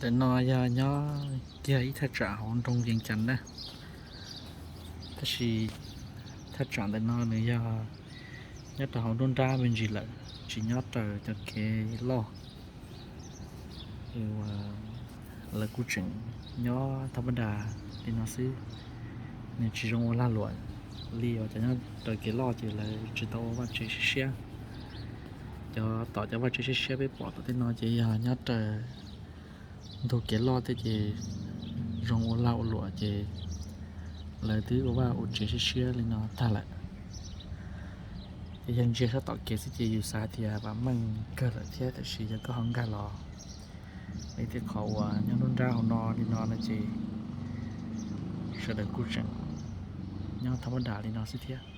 Ntawm no yog nyob kiag ib thaj tsam hauv nroog Yees Cas na, tab sis thaj tsam ntawm no nws yog nyob rau hauv nruab nrab me ntsis lawm, tsis nyob raws cov kev loj. Lawv kuj tseem nyob thab mab das li no xwb, nws tsis zoo ua lag luam li uas cov nyob raws kev loj ces lawv tsis tau ua vaj tsev siab siab. Cov tom cov vaj tsev siab siab peb pom tom tej no ces yog nyob raws ntug kev loj tej ces zoo ua lag ua luam ces lawv twb ua vaj ua tsev siab siab li no tag lawm. Ces yog ntsia sab tom kev xwb ces yus xav tias vam meej kawg lawm thiab, tab sis yog koj ho nkag los li tej qhov uas nyob nruab nrab hauv no li no no ces sawv daws kuj tseem nyob thab mab das li no xwb thiab.